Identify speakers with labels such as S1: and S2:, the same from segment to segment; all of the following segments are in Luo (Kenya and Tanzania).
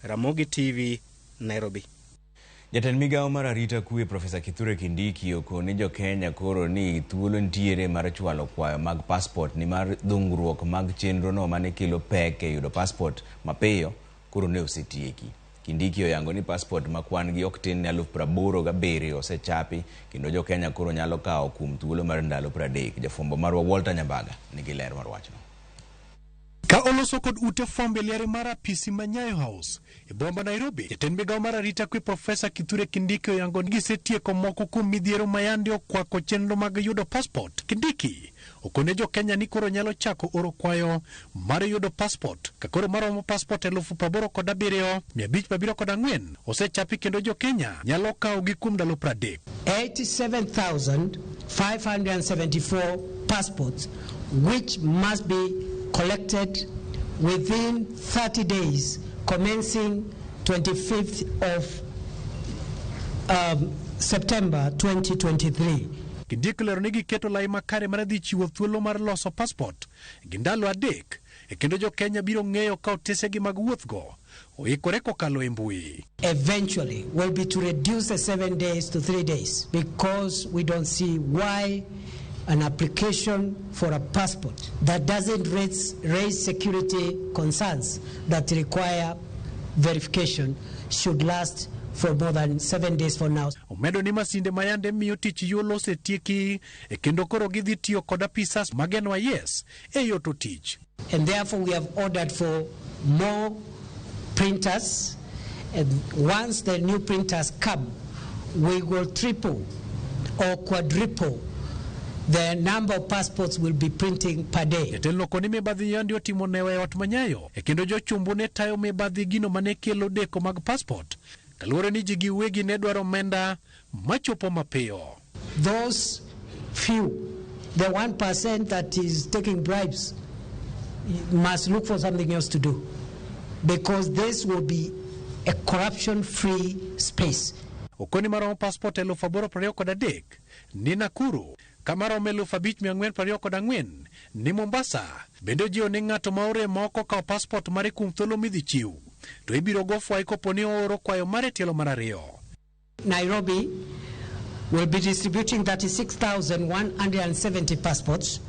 S1: Ramogi TV, Nairobi.
S2: Jatend migawo mar arita kwe Profesa Kithure Kindiki okone jo Kenya koro ni thuolo nitiere mar chwalo kwayo mag passport nimar dhungruok mag chenro no mane kelo pek e yudo passport mapiyo koro ne osetieki. Kindiki oyango ni passport ma kwan gi ok tin ne 87,000 osechapi kendo jo Kenya koro nyalo kawo kuom thuolo mar ndalo 30. Jafwambo marwa Walter Nyambaga nigi ler mar wachno.
S3: Ka oloso kod ute fwambo e liare mar apisi ma Nyayo House e boma ma Nairobi, jatend migawo mar arita kwe Profesa Kithure Kindiki oyango ni gisetieko moko kuom midhiero ma yande okwako chenro mag yudo passport. Kindiki okone jo Kenya ni koro nyalo chako oro kwayo mar yudo passport ka koro maromo passport 87,574 osechapi kendo jo Kenya nyalo kawogi kuom ndalo 30.
S4: 87,574 passports which must be collected within 30 days commencing 25th of September 2023.
S3: Kindiki lero ni giketo lai makare mar dhi chiwo thuolo mar loso passport gi ndalo 3 e kendo jo Kenya biro ng'eyo ka otesegi mag wuoth go oikore kokalo e mbui.
S4: Eventually will be to reduce the 7 days to 3 days because we don't see why an application for a passport that doesn't raise security concerns that require verification should last for more than 7 days for now.
S3: Omedo ni masinde ma yande miyo tich yuolo osetieki e kendo koro gidhi tiyo kod apisas mag NYS e yoto tich.
S4: And therefore we have ordered for more printers, and once the new printers come, we will triple or quadruple the number of passports we'll be printing per day.
S3: Jatelo koni mibadhi yande otimo newa e ot manyayo e kendo jochumbu ne tayo mibadhi gino mane kelo deko mag passport kaluwore ni ji giwegi ne dwaro omenda machopo mapiyo.
S4: Those few, the 1% that is taking bribes, must look for something else to do, because this will be a corruption-free space.
S3: Okoni maromo passport 8,023 ni Nakuru, kamaromo 5,424 ni Mombasa. Bende ojiwo ni ng'ato ma orem oko kawo passport mare kuom thuolo midhi chiw to ibiro go fwai kopo ni ooro kwayo mare tielo mar 2.
S4: Nairobi will be distributing 36,170 passports.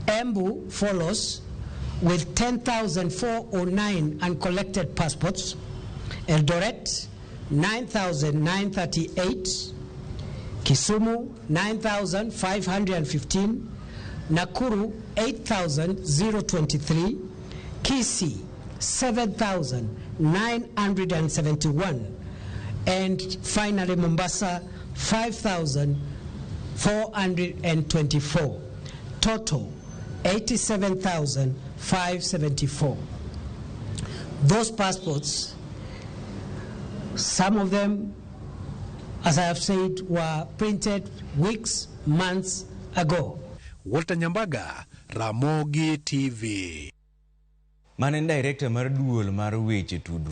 S4: Embu follows with 10,409 uncollected passports. Eldoret, 9,938. Kisumu, 9,515. Nakuru, 8,023. Kisii, 7,971. And finally, Mombasa, 5,424. Total, 87,574. Those passports, some of them, as I have said, were printed weeks, months ago.
S3: Walter Nyambaga, Ramogi TV.
S2: Mane en director mar duol mar weche tudruok.